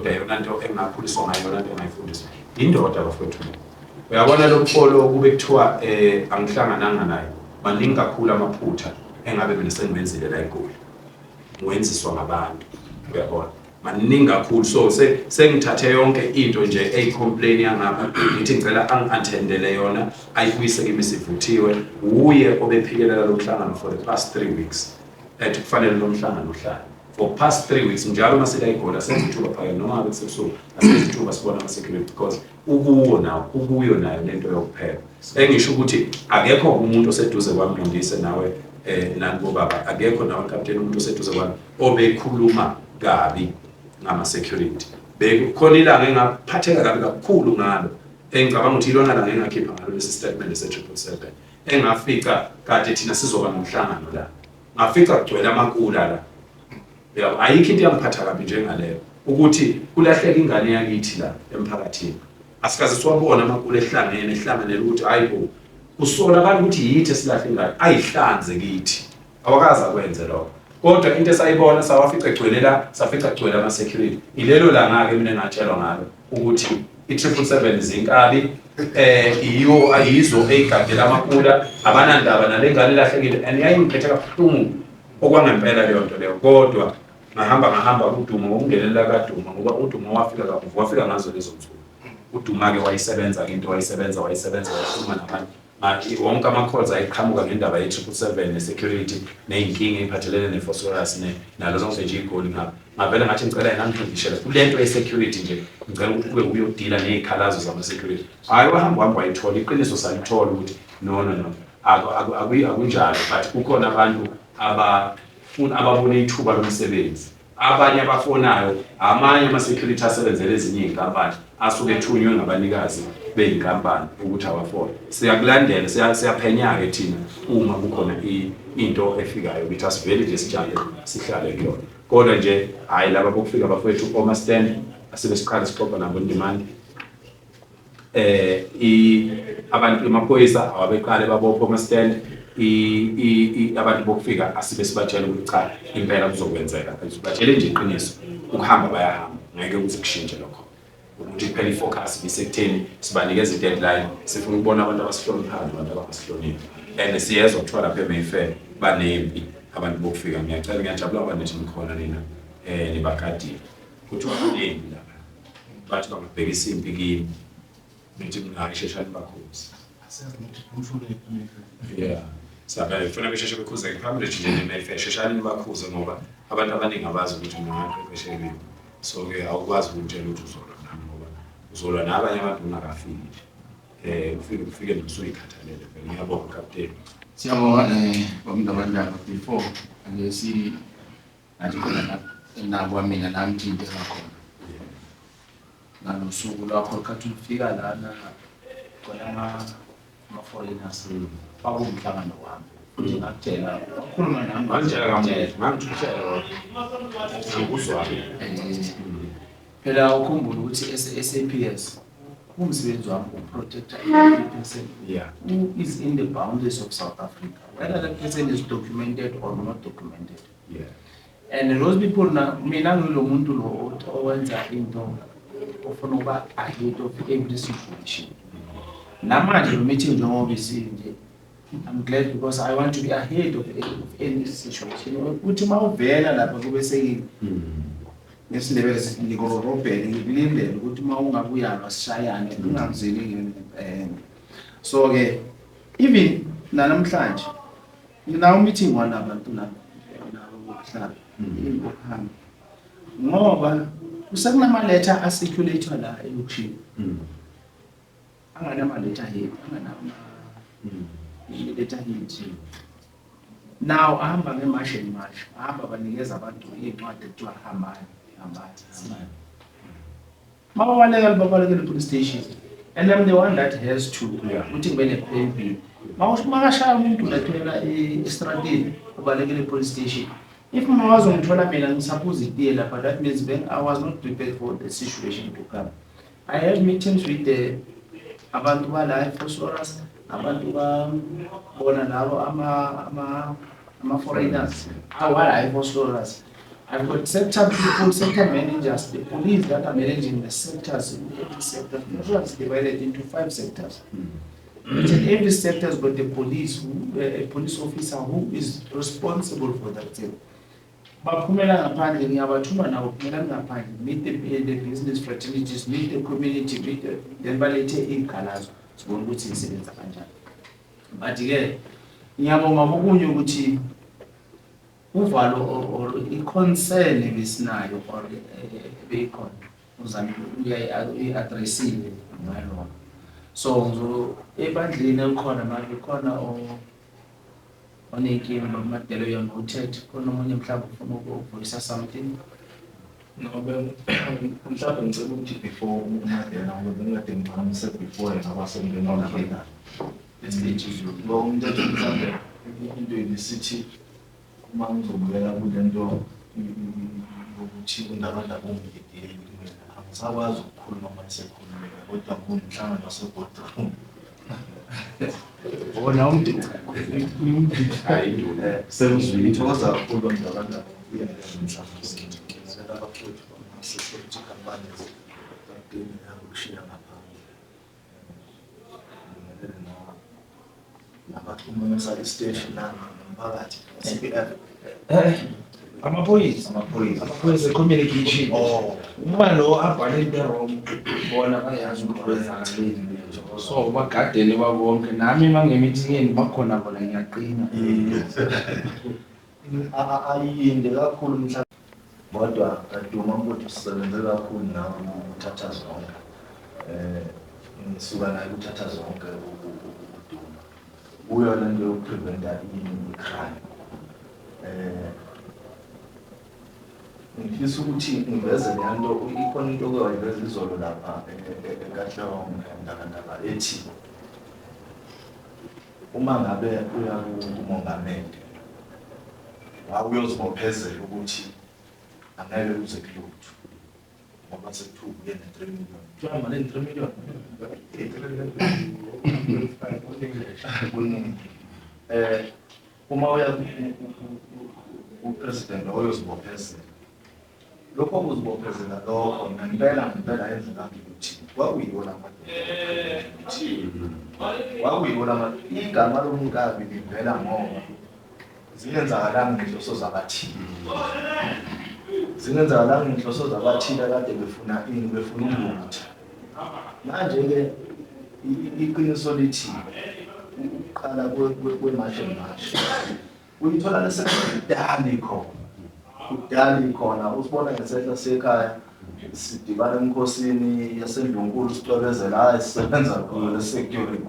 Indoda yona nto engakhuliswa ngayo, yona nto engayifundiswa indoda, bafowethu. Uyabona lo mfolo, kube kuthiwa angihlangananga naye, maningi kakhulu amaphutha engabe mina sengiwenzile la eGoli, ngiwenziswa ngabantu, uyabona, maningi kakhulu. So sengithathe yonke into nje eyi-complain yangapha, ngithi ngicela angi-attendele yona, ayibuyise kimi sivuthiwe. Uye obephikelela lo mhlangano for the past 3 weeks, ethi kufanele lo mhlangano uhlale for past 3 weeks njalo. Uma sila iGoli, asenze ithuba phakela, noma ngabe kusebusuku, asenze ithuba sibona ama-security, because ukuwo nawo, ukuyo nayo lento yokuphepha. Engisho ukuthi akekho umuntu oseduze kwami, Ngondise, nawe nani bobaba, akekho nawe kapteni, umuntu oseduze kwami obekhuluma kabi ngama-security. Bekukhona ilanga engaphatheka kabi kakhulu ngalo, engicabanga ukuthi ilona langa engakhipha ngalo lesi statement se-777, engafica kade thina sizoba nomhlangano la, ngafica kugcwele amakula la. Yabo, ayikho into yangiphatha kabi njengaleyo, ukuthi kulahleka ingane yakithi la emphakathini, asikaze siwabona amakula ehlangene, ehlanganele ukuthi hayi bo, kusola abantu ukuthi yithi esilahle ingane, ayihlanze kithi. Awakaze akwenze lokho, kodwa into esayibona, sawafica egcwele la, safica kugcwele ama-security. Ilelo langa-ke mina engatshelwa ngalo ukuthi i-777 izinkabi, iyo ayizo eyigadela amakula, abanandaba nale ngane ilahlekile, and yayingiphethe kabuhlungu okwangempela leyo nto leyo. Kodwa ngahamba, ngahamba kuDuma, ngokungenelela kaDuma, ngoba uDuma wafika kamuva, wafika ngazo lezo nsuku. UDuma-ke wayisebenza-ke into, wayisebenza, wayisebenza, wakhuluma nabantu. Wonke ama-calls ayeqhamuka ngendaba ye-777 ne-security ney'nkinga ey'phathelene ne-Vosloorus nalo lonke nje iGoli, ngavele ngathi ngicela yena angifundishele kule nto ye-security nje, ngicela ukuthi kube uyodila ney'khalazo zama-security. Hhayi, wahamba, wahamba, wayithola iqiniso, salithola ukuthi no, no, no, akunjalo, but kukhona abantu abafuna, ababona ithuba lomsebenzi, abanye abafonayo, amanye ama-security asebenzela ezinye iy'nkampani, asuke ethunywe ngabanikazi bey'nkampani ukuthi awafone. Siyakulandela, siyaphenya-ke thina uma kukhona into efikayo ukuthi asiveli nje sijampe sihlale kuyona. Kodwa nje hhayi, laba bokufika, bafowethu, oma-stand asibe siqale sixoxa nabo ndimandi, eh i abantu, amaphoyisa awabeqale babophe ama-stand. Abantu bokufika asibe sibatshela ukuthi cha, impela kuzokwenzeka, sibatshele nje iqiniso, ukuhamba bayahamba, ngeke kuze kushintshe lokho, ukuthi kuphela i-focus bisekutheni sibanikeza i-deadline. Sifuna ukubona abantu abasihloniphayo nabantu abangasihloniphi, and siyezwa kuthiwa lapha eMayfair banempi abantu bokufika. Ngiyacela, ngiyajabula ngoba nithi nikhona nina, nibagadile. Kuthiwa banempi lapha, bathi bangabhekisa impi kini, nithi mina hayi, sheshani bakhuze. Yeah, sabe funa besheshe bekhuzeke phambili nje ne-Mayfair, sheshani nibakhuze, ngoba abantu abaningi abazi ukuthi mina ngaqeqeshelwe. So-ke awukwazi ukungitshela ukuthi uzolwa nami, ngoba uzolwa nabanye abantu ungakafiki nje, ufike, ufike nosuyikhathalele vele. Ngiyabonga, kapteni. Siyabonga, bamndabandaba. Before ake si ngathi khona la nabo, mina la ngithinteka khona ngalosuku lwakho khathi ufika lana khona ama-foreigners, kwakuwumhlangano wami, futhi ngakutshela, wakhuluma nami. Ngangitshela kamuva, ngangitshela, ngikuzwa. Phela ukhumbule ukuthi SAPS umsebenzi wami uku-protecta every person who is in the boundaries of South Africa, whether that person is documented or not documented. And those people na, mina ngilo muntu lo owenza into ofuna ukuba ahead of every situation. Namanje lo meeting njengoba isinje, I'm glad because I want to be ahead of any situation, ukuthi uma uvela lapha kube seyini, ngesiNdebele sithi ngikorobhele, ngikulindele ukuthi uma ungabuyalwa sishayane, ungangizeli. So-ke even nanamhlanje nginawo meeting walabantu laba nabo bokuhlala ukuhamba, ngoba kusekunama-letter a-circulate la elokishini anganama-letterhead, anganama-letterhead. Now ahamba nge-March and March, ahamba banikeza abantu iy'ncwadi ekuthiwa hambani, hambani, hambani. Mababaleka, babalekele police station, and I'm the one that has to ukuthi ngibe ne-plan B. Makashaya umuntu lathwela estradini, ubalekele police station, if mawazongithola mina ngisaphuza itiye lapha, that means then I was not prepared for the situation to come. I have meetings with the abantu bala eVosloorus, abantu babona labo ama-foreigners awala eVosloorus. I've got sector people, sector managers, the police that are managing the sectors in every sector. National is divided into 5 sectors. Each and every sector has got a police officer who is responsible for that thing. Baphumela ngaphandle, ngiyabathuma nabo, phumela ngaphandle, meet the business fraternities, meet the community, meet the, then balethe iy'khalazo, sibone ukuthi isebenza kanjani. But-ke, ngiyabonga kokunye ukuthi uvalo or i-concern ebesinayo or ebeyikhona, uzame uyi-addressile ngalokho. So, ebandleni elikhona manje khona onenkinga noMadelo uya noted, khona omunye mhlawumbe ufuna ukuvoyisa something. No, mhlawumbe ngicela ukuthi before uMadela, ngoba bengikade ngiphakamise before yena kwasengena Okay. Let's get you. Lo umthetho mhlawumbe into ebisithi uma ngizobuyela kule nto yokuthi undabandaba ungidedeli mina angisakwazi ukukhuluma uma esekhulumile, kodwa kuwumhlangano wase-boardroom. Bona umuntu Hayi, induna. Sengizwile, ngithokoza kakhulu Ndabandaba ukubuya ngale mhlangano. Ngibingelela abafowethu bama-security companies kade ngiyakushiya ngaphandle. Ngibingelele nabaxhumanisa isiteshi nomphakathi, CPF. Amaphoyisa. Amaphoyisa. Amaphoyisa communication. Oh. Uma lo abhale into wrong, bona bayazi ukuthi kwenzakaleni. So bagadele babonke, nami uma ngemithingeni bakhona bona, ngiyaqina. Yes. Ayinde kakhulu mhla kodwa kaduma mfowethu, sisebenze kakhulu nawe ukuthatha zonke. Ngisuka naye ukuthatha zonke ukuduma. Kuyo le nto yokupreventa i-crime. Ngifisa ukuthi ngiveze le nto, ikhona into oke wayiveza izolo lapha eKatlehong Ndabandaba ethi uma ngabe uya kumongameli wawuyozibophezela ukuthi angeke uze kulutho ngoba sekuthiwa ubuye ne-3 million. Kuthiwa malini 3 million? Kuningi. Uma uya ku-president wawuyozibophezela. Lokho kuzibophezela lokho ngempela ngempela yenzeka ukuthi kwakuyiwo lamadoda. Kwakuyiwo lamadoda. Igama lomnkabi livela ngoba zingenzakalanga inhloso zabathile. Zingenzakalanga inhloso zabathile kade befuna ini, befuna ukulutha. Manje-ke iqiniso lithi ukuqala kwe-March and March uyithola lesekudala ikhona. Kudala ikhona, usibona ngesehla sekhaya sidibana emkhosini yaseNdlunkulu sicwebezela, hayi sisebenza khona le security.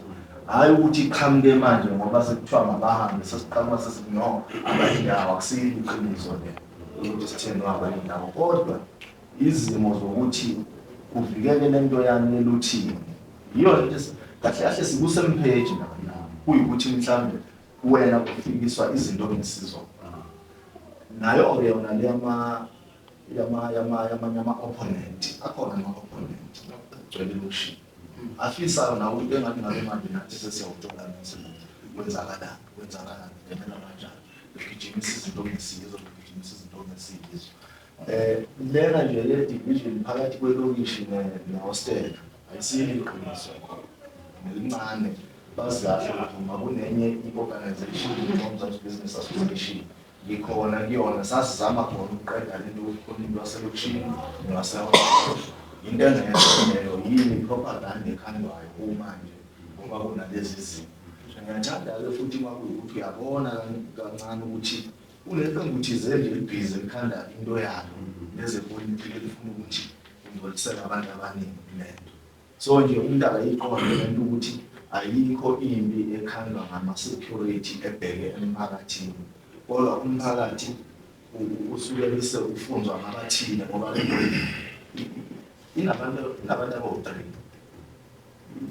Hhayi ukuthi iqhamuke manje ngoba sekuthiwa mabahambe sesiqhamuka sesithi no abayindawo, akusilo iqiniso le ukuthi sitheni abayindawo, kodwa izimo zokuthi kuvikele lento yani yeluthini yiyo lento kahle kahle sikusempage na kuyikuthi mhlambe wena kufikiswa izinto ongesizo nayo-ke yona le yama opponent akhona, ama-opponent agcwele elokishini afisayo nawo into engathi ngabe manje nathi sesiyawuthola umsebenzi, kwenzakalani, kwenzakalani, ngenela kanjani, begijimisa izinto ongesizo, begijimisa izinto ongesizo. Lena nje le division phakathi kwelokishi nehostela ayisilo iqiniso nelincane. Bazi kahle ukuthi uma kunenye i-organization, iMzansi Business Association, ngikhona kuyona, sasizama khona ukuqeda lento yokuthi khona into yaselokishini newasehostela. Into engekho leyo, yini propaganda ekhandwayo kumanje ngoba kunalezi zimo. Ngiyathanda-ke futhi uma kuyukuthi uyabona kancane ukuthi kuneqembu thize nje elibhizi elikhanda into yalo lezepolitiki elifuna ukuthi kungcolisele abantu abaningi kule nto. So nje umuntu akayiqonde le nto ukuthi ayikho impi ekhandwa ngama-security ebheke emphakathini, kodwa umphakathi usuke bese ufunzwa ngabathile ngoba le nto inabantu abawu-3,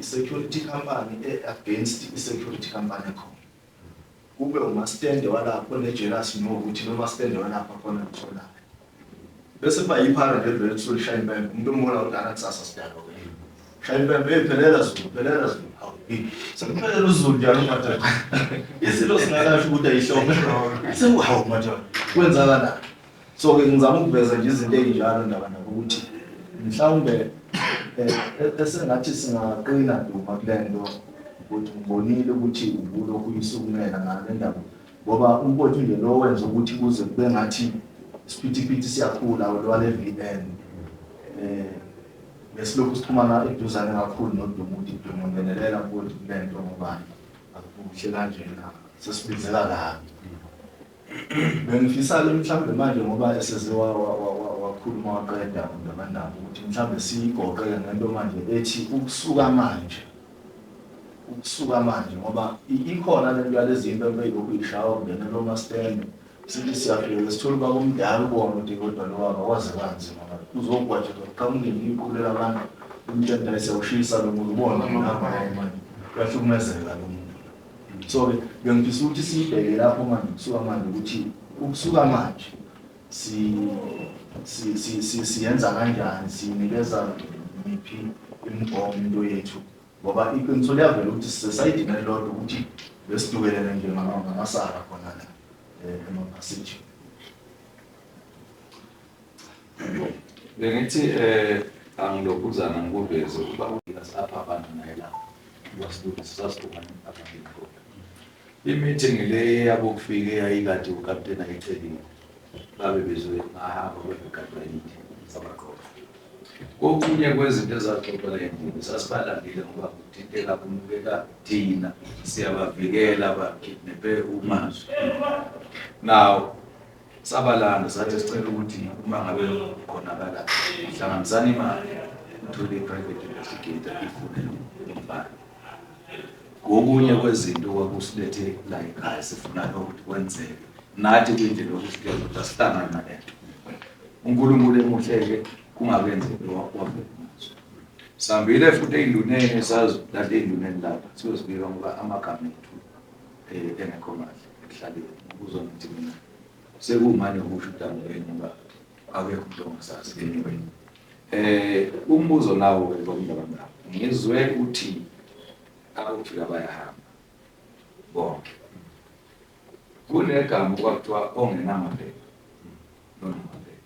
i-security company e-against i-security company ekhona, kube umastende walapho ne-jealous nokuthi lo mastende walapha khona litholayo, bese kuba yiphara nje vele kusuke lishaya impempe umuntu ombona kudala kusasa sidalo-ke shaya impempe, hey, phelela Zulu, phelela Zulu, hawu sekuphelela uZulu njalo madoda, isilo singakasho ukuthi ayihlome sekuhawu madoda, kwenzakalani? So-ke ngizama ukuveza nje izinto ey'njalo ndaba nabo ukuthi mhlawumbe esengathi singaqina Duma kule nto, ukuthi ngibonile ukuthi ubulokhu uyisukumela ngale ndaba, ngoba umfowethu nje lo wenza ukuthi kuze kube ngathi isiphithiphithi siyakhula lwale VN. Besilokhu sixhumana eduzane kakhulu noDuma ukuthi Duma ngenelela mfowethu kule nto, ngoba akukuhle kanjena, sesibizeka kabi. Bengifisa-ke mhlawumbe manje ngoba eseze wakhuluma waqeda uNdabandaba ukuthi mhlawumbe siyigoqeke ngento manje ethi ukusuka manje, ukusuka manje, ngoba ikhona lento yalezi zinto ebeyilokhu ishawa kungenela omastende, sithi siyafika sithola ubaba omdala ubone ukuthi kodwa lo baba waze kwanzima, uzogwajela uqhamuke iqulela abantu umtshela siyawushisa lo muntu, ubone manje uyahlukumezeka lo muntu. So-ke bengifisa ukuthi siyibheke lapho manje kusuka manje, ukuthi ukusuka manje siyenza kanjani, siyinikeza miphi imigomo into yethu, ngoba iqiniso liyavela ukuthi sisesayidini elilodwa ukuthi besidukelene nje ngamasaka khona la emaphasejini. Bengithi angilokhuzana ngikuveze ukuba apha abantu naye la sasibukana abantu. I-meeting le yabokufika eyayikade ukapteni ayicelile, babe bezwe ngahamba bebekadwa yithi sabaqoqa. Kokunye kwezinto ezaxoxwa le ndini sasibalandile ngoba kuthinteka kunukeka thina, siyabavikela bakidnaphe uMazwi. Now sabalanda sathi sicela ukuthi uma ngabe khonakala hlanganisani imali uthole i-private investigator ifune imali. Kokunye kwezinto kwakusilethe la ekhaya sifuna ukuthi kwenzeke nathi kwindlela yokusitshela ukuthi asihlangane nale nto. UNkulunkulu emuhle-ke kungakenzeki wavela nazo. Sihambile futhi ey'nduneni, sazilahla ey'nduneni lapha siyozibika ngoba amagama ethu engekho mahle ekuhlaleni. Ukuzwa ngithi mina sekumane ukusho ukuthi angiyeni ngoba akekho umuntu ongasazi anyway. Umbuzo nawo-ke kwakundabandaba, ngizwe uthi abokufika bayahamba bonke. Kunegama okwakuthiwa ongenamaphepha nonamaphepha.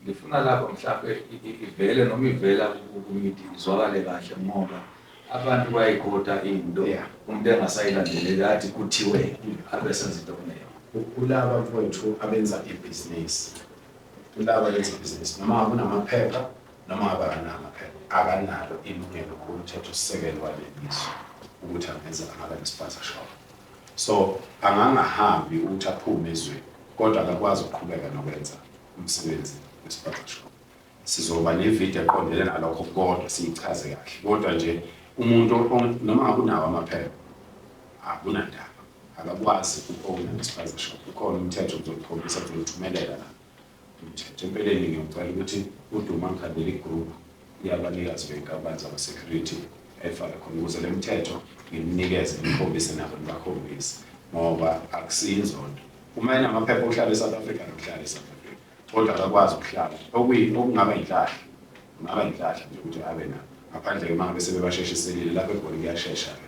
Ngifuna lapho mhlawumbe ivele noma ivela kukomiti izwakale kahle, ngoba abantu bayikhotha into umuntu engasayilandeleli athi kuthiwe abesenza into kuneyo. Kulaba mfowethu abenza ibhizinisi, kulaba abenza ibhizinisi noma kunamaphepha noma ngabe akanamaphepha, akanalo ilungelo kumthethosisekelo waleli lizwe ukuthi angenza angaba ne-spaza shop. So angangahambi ukuthi aphume ezweni, kodwa akakwazi ukuqhubeka nokwenza umsebenzi we-spaza shop. Sizoba nevidiyo eqondene nalokho kodwa siyichaze kahle. Kodwa nje umuntu noma ngabe unawo amaphepha akunandaba, akakwazi uku-owna ne-spaza shop. Ukhona umthetho ngizokukhombisa, ngizokuthumelela la umthetho. Empeleni ngiyocela ukuthi uDuma angikhandele i-group yabanikazi bey'nkampani zama-security efake khona ukuze le mthetho ngimnikeze, ngimkhombise nabo ngibakhombise, ngoba akusiyo inzondo. Uma enamaphepha okuhlala e-South Africa nokuhlala e-South Africa, kodwa akakwazi ukuhlala, okungaba inhlahla, kungaba inhlahla nje ukuthi abe nabo. Ngaphandle-ke uma ngabe sebebasheshiselile lapho eGoli kuyashesha-ke.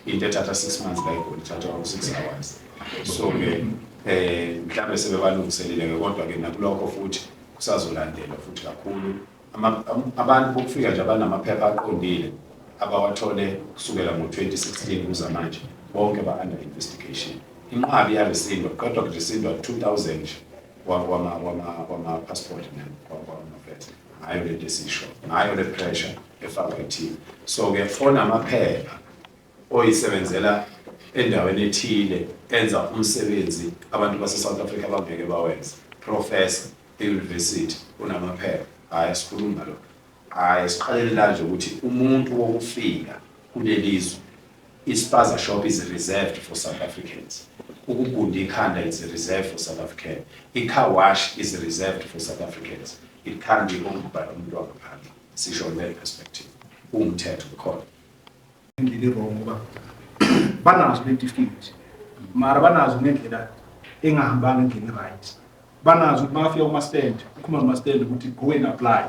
Into ethatha 6 months la eGoli ithatha u-6 hours. So-ke mhlawumbe sebebalungiselile-ke, kodwa-ke nakulokho futhi kusazolandelwa futhi kakhulu. Abantu bokufika nje abanamaphepha aqondile abawathole kusukela ngo-2016 kuza manje, bonke ba-under investigation. Inqabi iyaresindwa, kuqedwa kuresindwa 2000 nje wama-passport wama-vet. Ngayo lento esisho, ngayo le pressure efakwa ithina. So-ke onamaphepha oyisebenzela endaweni ethile enza umsebenzi abantu base-South Africa abangeke bawenze, professor e-university unamaphepha, hhayi asikhulumi ngalokho. Hhayi siqalele la nje ukuthi umuntu wokufika kuleli zwe, ispaza shop is reserved for South Africans. Ukugunda ikhanda is reserved for South African. I-car wash is reserved for South Africans. It can't be owned by umuntu wangaphandle. Sisho in that perspective. Umthetho khona. Indlela e-wrong ngoba banazo letifiketi, mara banazo ngendlela engahambanga indlela e-right. Banazo ukuthi makafika kuma-stand, ukhuluma noma-stand ukuthi go and apply.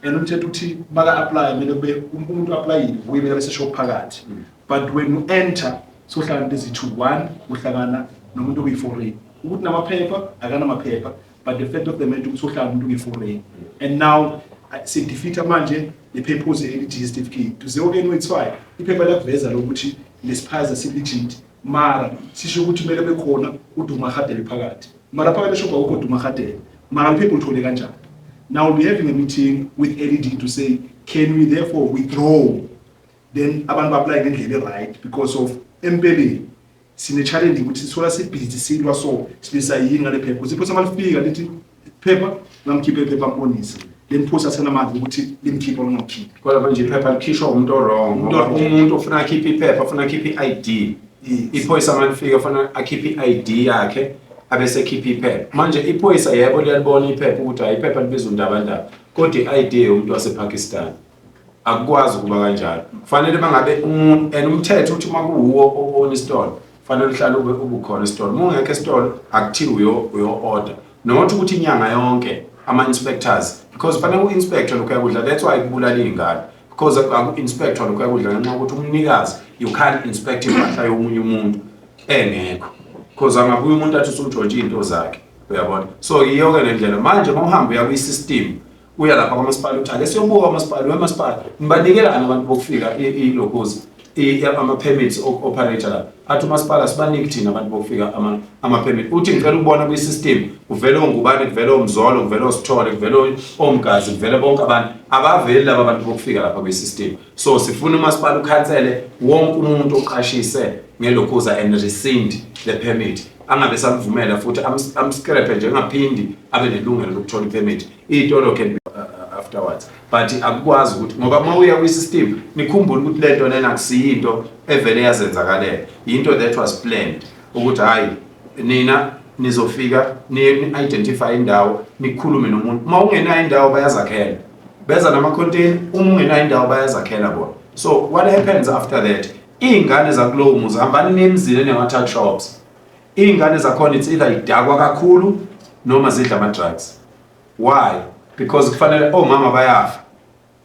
And umthetho uthi maka-apply kumele kube umuntu applyile kuye kumele bese shop phakathi. But when you enter sohlangana lezi two, one uhlangana nomuntu oyi-foreign ukuthi namaphepha akanamaphepha, But the fact of the matter ukuthi uhlala umuntu nge-foreign and now sidefeata manje le purpose ye-LED certificate to say, okay, no, it's fine, iphepha liyakuveza lokuthi lesiphaza si-legit, mara sisho ukuthi kumele bekhona uDuma Hadebe phakathi, mara phakathi eshoba akukho Duma Hadebe, mara liphepha ulithole kanjani? Now we'll be having a meeting with LED to say, can we therefore withdraw, then abantu ba-apply ngendlela e-right? Because of empeleni sine-challenge ukuthi sithola sibhizi silwa, so silisa yini ngale phepha, ukuthi iphosa malifika lithi phepha ngamkhiphe iphepha mbonise, then phosa senamandla ukuthi limkhiphe or lingamkhiphi. Kodwa manje iphepha likhishwa umuntu o-wrong. Umuntu ngoba o-wrong. Umuntu ufuna akhiphe iphepha, ufuna akhiphe i-ID. Iphoyisa malifika ufuna akhiphe i-ID yakhe, abese ekhipha iphepha. Manje iphoyisa, yebo, liyalibona iphepha ukuthi hayi, iphepha libiza undabandaba, kodwa i-ID yomuntu wasePakistan. Akukwazi ukuba kanjalo. Kufanele bangabe umuntu and umthetho uthi uma kuwuwo o-own isitolo, kufanele uhlale ube ubukhona esitolo. Uma ungekho esitolo, akuthiwe uyo-order, not ukuthi inyanga yonke ama-inspectors, because kufanele u-inspector lokhu kudla. That's why kubulala iy'ngane, because aku-inspector lokhu kudla ngenxa yokuthi umnikazi, you can't inspect impahla yomunye umuntu engekho, because angabuya umuntu athi usumtshontshe iy'nto zakhe, uyabona? So yiyo-ke le ndlela. Manje uma uhambe uya kwi-system, uya lapha kwamasipala, uthi ake siyobuka kwamasipala, wemasipala nibanikelani abantu bokufika ilokhuzi ama-permits operator la? Athi umasipala, sibaniki thina abantu bokufika ama-permit. Uthi ngicela ukubona kwi-system, kuvele ongubani, kuvele omzolo, kuvele osithole, kuvele omgazi, kuvele bonke abantu. Abaveli laba bantu bokufika lapha kwi-system. So sifuna umasipala ukhansele wonke umuntu oqashise ngelokhuza and rescind the permit, angabe samvumela futhi, amscrape nje, engaphindi abe nelungelo lokuthola i-permit. Iy'tolo can be afterwards, but akukwazi ukuthi ngoba uma uya kwi-system, nikhumbule ukuthi lento lena akusiyinto evele yazenzakalela, yinto that was planned ukuthi hhayi, nina nizofika ni-identify indawo, nikhulume nomuntu. Uma ungenayo indawo, bayazakhela, beza nama-container. Uma ungenayo indawo, bayazakhela bona. So what happens after that? Iy'ngane zakulowo muzi, hambani nemzini enema-tuck shops, iy'ngane zakhona it's either idakwa kakhulu noma zidla ama-drugs. Why? Because kufanele omama bayafa.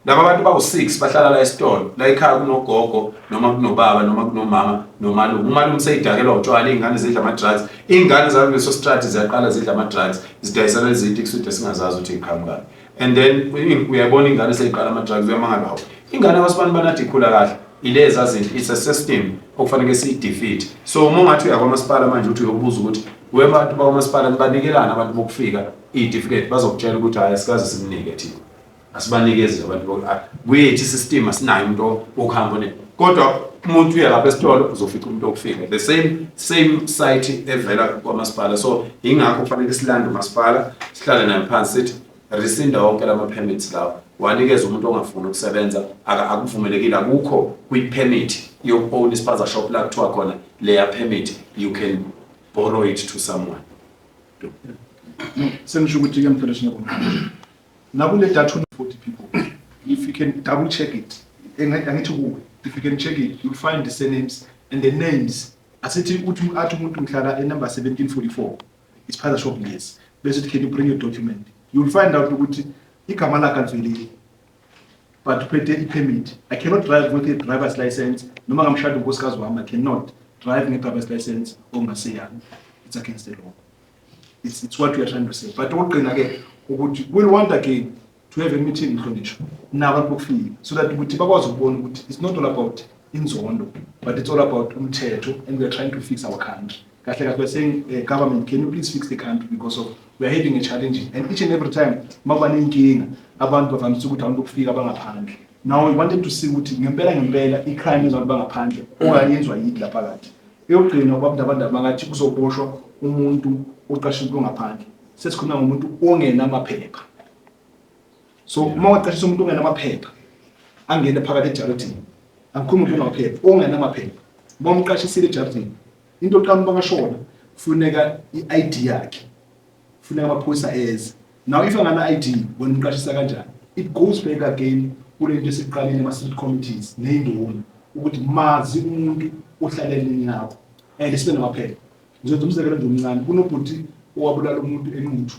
Laba bantu bawu-6 bahlala la esitolo, la ekhaya kunogogo noma kunobaba noma kunomama nomalume. Umalume seyidakelwa utshwala, iy'ngane zidla ama-drugs. Iy'ngane zakuleso strati ziyaqala zidla ama-drugs, zidayisana izinto ikusude singazazi ukuthi y'qhamukaphi. And then uyabona ingane seyiqala ama-drugs, uyamangala, hawu, ingane kwasibani banathi ikhula kahle. Ileza zinto, it's a system okufanele siyi-defeat. So uma ungathi uya kwamasipala manje, uthi uyobuza ukuthi webantu bakwamasipala nibanikelana abantu bokufika iy'tifiketi, bazokutshela ukuthi hhayi, asikaze simnike thina, asibanikezi abantu kuyethu i-system, asinayo umuntu wokuhamba one. Kodwa umuntu uya lapha esitolo, uzofica umuntu wokufika, the same site evela kwamasipala. So yingakho kufanele silande umasipala, sihlale naye phansi, sithi rescinda wonke lama permits lawa wanikeza umuntu ongafuni ukusebenza. Akuvumelekile, akukho kwi-permit yoku-own ispaza shop la kuthiwa khona leya permit you can borrow it to someone. Sengisho ukuthi-ke mfethu, ngiyabonga nakule data, 40 people, if you can double check it, angithi kuwe, if you can check it, you'll find the surnames and the names. Asithi uthi athi umuntu ngihlala enumber 1744, ispaza shop lesi, bese uthi, "Can you bring your document?" You'll find out ukuthi igama lakhe alivelile, but uphethe i-permit. I cannot drive with a driver's license noma ngamshada unkosikazi wami. I cannot drive nge-driver's license ongaseyami. It's against the law. It's what we are trying to say. But okugcina-ke ukuthi we'll want again to have a meeting, mhlonishwa, nabantu bokufika, so that ukuthi bakwazi ukubona ukuthi it's not all about inzondo, but it's all about umthetho, and we are trying to fix our country. Kahle kahle we're saying, government, can you please fix the country, because of we are having a challenge, and each and every time makuba ney'nkinga, abantu bavamise ukuthi abantu bokufika bangaphandle. Now we wanted to see ukuthi ngempela ngempela i-crime yenziwa abantu bangaphandle okanye yenziwa yithi lapha phakathi. Eyokugcina, ubaba Ndabandaba, bangathi kuzoboshwa umuntu oqashe umuntu ongaphandle, sesikhuluma ngomuntu ongenamaphepha. So uma waqashisa umuntu ongenamaphepha angene phakathi ejaridini, angikhulumi umuntu onamaphepha, ongenamaphepha, uma umqashisile ejaridini, into yokuqala bangashona kufuneka i-ID yakhe, kufuneka amaphoyisa eze. Now if angana ID, wena umqashisa kanjani? It goes back again kule nto esiqalile ema-street committees ney'nduna ukuthi mazi umuntu ohlaleleni yakho and sibe namaphepha. Ngizothi umzekelo nje omncane, kunobhuti owabulala umuntu eNquthu,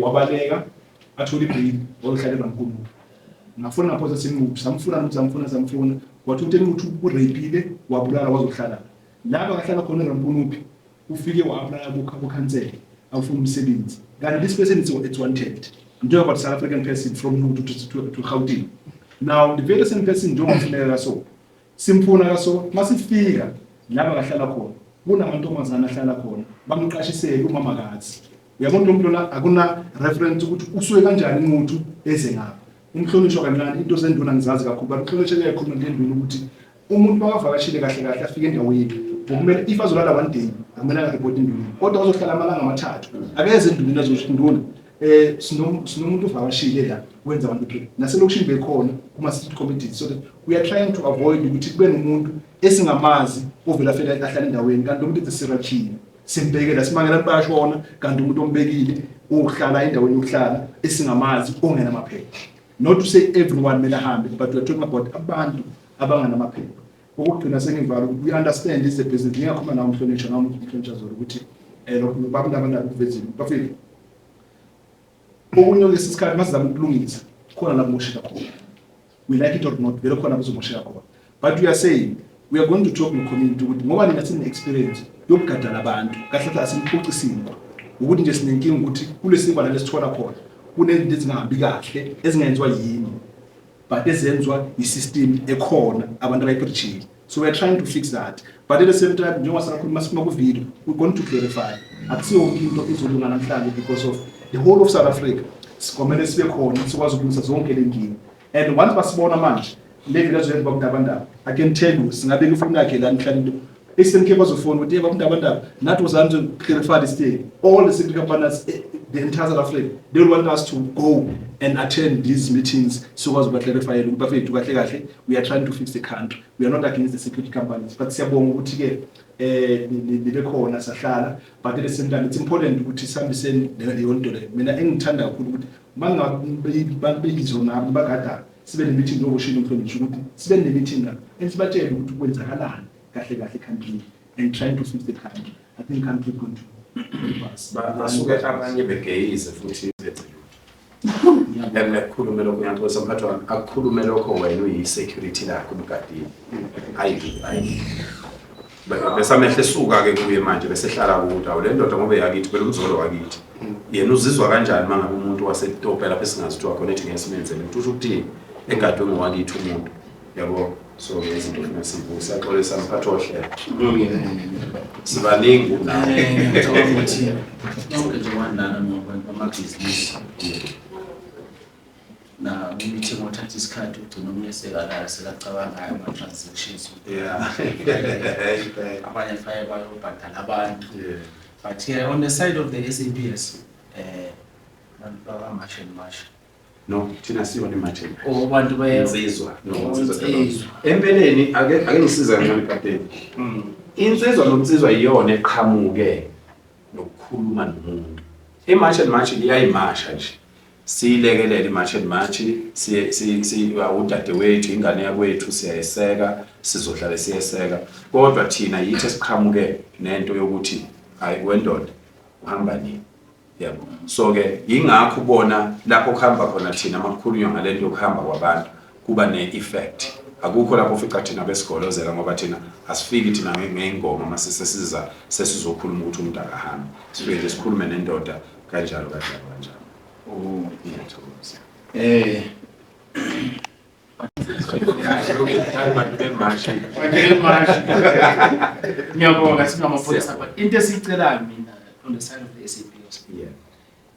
wabaleka, athola ibheyili, wayohlala eRamkunuphu. Ngafuna ngaphosa seNquthu, samfuna nokuthi samfuna samfuna, wathi ukuthi eNquthu ureyipile, wabulala, wazohlala la. Bakahlala khona eRamkunuphi, ufike wa-applya kukhansela. Awufuna umsebenzi, kanti this person is, it's wanted. I'm talking about South African person from Nquthu to Gauteng. Now the very same person, njengoba kufuneka kaso, simfuna kaso, masifika laba kahlala khona, kunamantombazana ahlala khona, bamqashisele umamakazi. Uyabona lo muntu lona akuna reference ukuthi usuke kanjani umuntu eze ngapha. Umhlonishwa kancane, into zenduna ngizazi kakhulu, but umhlonishwa kuyakhuluma ngenduna ukuthi umuntu makavakashile kahle kahle afike endaweni, ngokumele if azolala one day akumele angaripoti enduneni, kodwa uzohlala amalanga amathathu akeze enduneni azothi, "Nduna, sinomuntu uvakashile la, wenza 1 2 3." Naselokishini bekhona kuma-street committees, so that we are trying to avoid ukuthi kube nomuntu esingamazi ovela afela ahlala endaweni, kanti umuntu ethi serial killer simbhekela, simangela abantu bayashona, kanti umuntu ombekile uhlala endaweni yokuhlala esingamazi ongenamaphepha. Not to say everyone kumele ahambe, but we are talking about abantu abanganamaphepha. Okugcina sengivala ukuthi we understand this is a business. Ngingakhuluma nawe umhlonishwa, nawe umhlonishwa zolo, ukuthi lokho babantu abanabo kuvezile, bafike okunye kulesi sikhathi masizama ukulungisa khona la kumosheka khona. We like it or not, vele khona kuzomosheka khona, but we are saying we are going to talk no-community ukuthi ngoba nina sine-experience yokugadala abantu kahle kahle, asiniphucisile ukuthi nje sinenkinga ukuthi kulesi lesithola khona kunezinto ezingahambi kahle ezingenziwa yini, but ezenziwa i-system ekhona abantu abayipreachile. So we are trying to fix that, but at the same time, njengoba sakhuluma siphuma ku-video, we're going to clarify, akusiyo yonke into izolunga namhlanje because of the whole of South Africa sikomele sibe khona sikwazi ukulungisa zonke le nkinga. And once basibona manje le video azoyenza babundabandaba, I can tell you, singabeka ifoni yakhe la nihlala into Eastern Cape, bazofona ukuthi, "Hey, babundabandaba, nathi wozani to clarify this thing." All the security partners, the entire South Africa, they will want us to go and attend these meetings sikwazi ukuba-clarifyela ukuthi bafethu, kahle kahle we are trying to fix the country, we are not against the security companies. But siyabonga ukuthi-ke nibe khona sahlala, but at the same time it's important ukuthi sihambiseni leyo nto leyo. Mina engithanda kakhulu ukuthi mangabe nami bagada sibe ne-meeting, njengoba umhlonishwa ukuthi sibe ne-meeting la and sibatshele ukuthi kwenzakalani kahle kahle country and trying to fix the country. I think country going to help us. Basuke abanye begeyize futhi benze lutho. Ekukhulume lokho, ngiyaxolisa mphathi wami, akukhulume lokho wena uyi-security lakho umgadini. Hayi, hayi. Bese amehlo esuka-ke kuye manje, bese ehlala kude. Awu, le ndoda ngoba yakithi phela, umzolo wakithi. Yena uzizwa kanjani uma ngabe umuntu waseTope lapho esingazi kuthiwa khona ethi ngeke simenzele lutho, usho ukuthini egadwe ngowakithi umuntu, yabo? So-ke izinto funa sivuke. Siyaxolisa mphathi wohlelo, sibaningi kunawo. Ngicabanga ukuthi nonke nje wandana ngabantu bamabhizinisi na meeting othatha isikhathi ugcina omunye sekalala, sekacabangayo ama-transactions. Abanye faye bayobhadala abantu. But here on the side of the SAPS, bantu baka-March and March. No, thina siyona i-March and March. Or bantu Insizwa, no, insizwa. Insizwa. Empeleni ake ngisize kancane, kapteni. Insizwa nomnsizwa iyona eqhamuke nokukhuluma nomuntu. I-March and March iyayimasha nje, siyilekelele i-March and March, siye si udadewethu, ingane yakwethu, siyayeseka, sizohlale siyeseka, kodwa thina yithi esiqhamuke nento yokuthi hayi wendoda, uhamba nini, yabo? So ke yingakho ubona lapho kuhamba khona thina, makukhulunywa ngalento yokuhamba kwabantu kuba ne-effect. Akukho lapho ufica thina besigolozela, ngoba thina asifiki thina ngey'ngoma mase sesiza sesizokhuluma ukuthi umuntu akahambi. Sifike nje sikhulume nendoda kanjalo kanjalo kanjalo. Oh. Ngiyathokoza. Bantu bemashi. Ngiyabonga, singamapholisa, but into esiyicelayo mina on the side of the SAPS,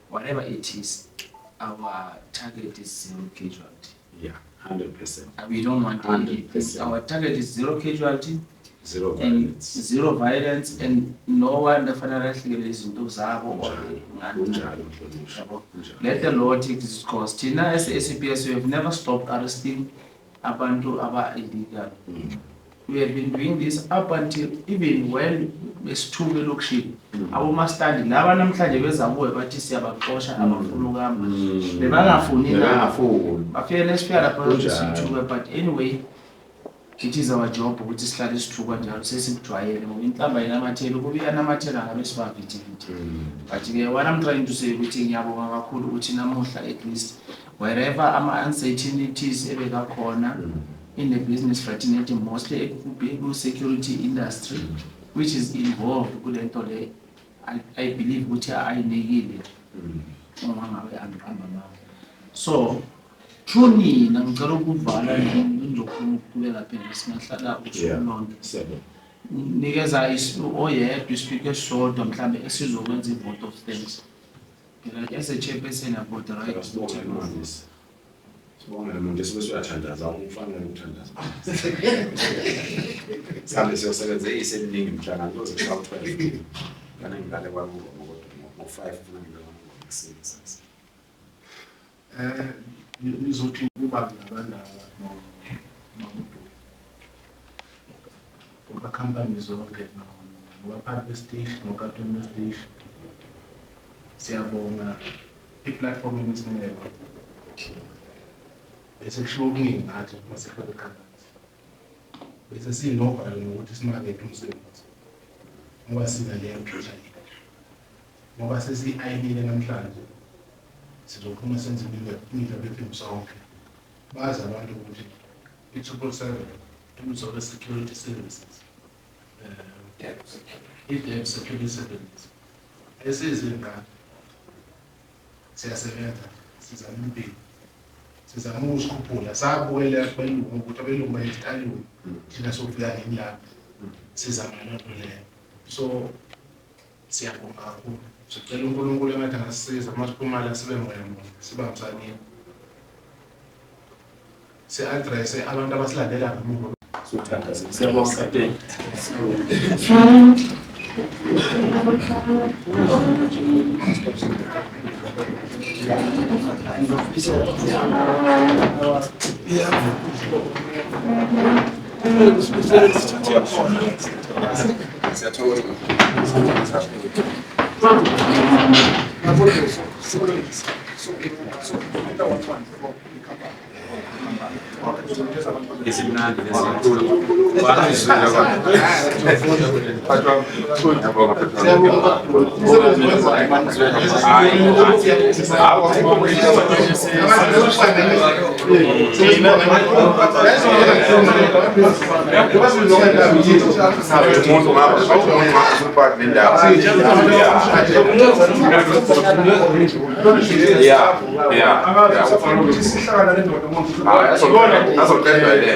whatever it is, our target is zero casualty. Yeah, 100%. We don't want any. 100%. Our target is zero casualty Zero and violence. Zero violence and no one afanele alahlekelwe izinto zabo or ngani. Kunjalo, mhlonishwa. Yabo. Kunjalo. Let the law take its course. Thina as SAPS, we have never stopped arresting abantu aba illegal. We have been doing this up until even when besithuke elokishini. Abomastandi laba namhlanje beza kuwe bathi siyabaxosha, abafuna ukuhamba. Bebangafuni nabo. Bebangafuni. Bafike lesifika lapha Kunjalo. sithuke, but anyway it is our job ukuthi sihlale sithuka njalo, sesikujwayele ngoba inhlamba inamathela, ukuba iyanamathela ngabe sibavitiviti. But-ke what I'm trying to say ukuthi ngiyabonga kakhulu ukuthi namuhla at least wherever ama-uncertainties ebekakhona in the business fraternity, mostly ku-security industry which is involved kule nto le. I believe ukuthi ayinikile uma ngabe angihamba mama. So true nina ngicela ukuvala ngizokhuluma ukuqhubeka phela singahlala usuku lonke. Nikeza oyedwa ispeaker esisodwa mhlambe esizokwenza i-vote of thanks. Phela as a chairperson I've got the right to Sibonge Mfundisi. Sibonge Mfundisi bese uyathandaza umfanele ukuthandaza. Sihambe siyosebenza eyiseminingi imihlangano kuze kushaya u-12. Kana ngilale kwangoma kodwa ngo-5 funa ngilale kwangoma ekuseni kusasa. Ngizothi kuba nabandaba noMdudu. Ngoba zonke nobaphathi besiteshi nokapteni besiteshi. Siyabonga i-platform enisinike yona. Bese kushiwo okuningi ngathi uma sifika eKhampani. Bese sinovalo nokuthi simakethe umsebenzi. Ngoba sina leyo pressure le. Ngoba sesiyi-ayinile namhlanje. Sizophuma senze imidlalo briefing sonke. Bazi abantu ukuthi i-777 Umzolo Security Services. I-Deb Security Services. Esizingane. Siyasebenza, sizama impilo. Sizama ukusikhuphula. Sabukela kubelungu ukuthi abelungu bayesitaliwe. Thina sofika nini lapho. Sizama leyo nto leyo. So siyabonga kakhulu. Sicela uNkulunkulu engathi angasisiza uma siphuma la sibe moya munye, sibambisanile. Si-address abantu abasilandela ngemuva. Sothandaza. Siyabonga kapteni. Siyathokoza. Isimnandi lesikhulu. Wangizwile Umuntu ngapha umuntu ngapha usuphathi nendawo. Yeah. Sihlangana nendoda umuntu. Azoqedwa le.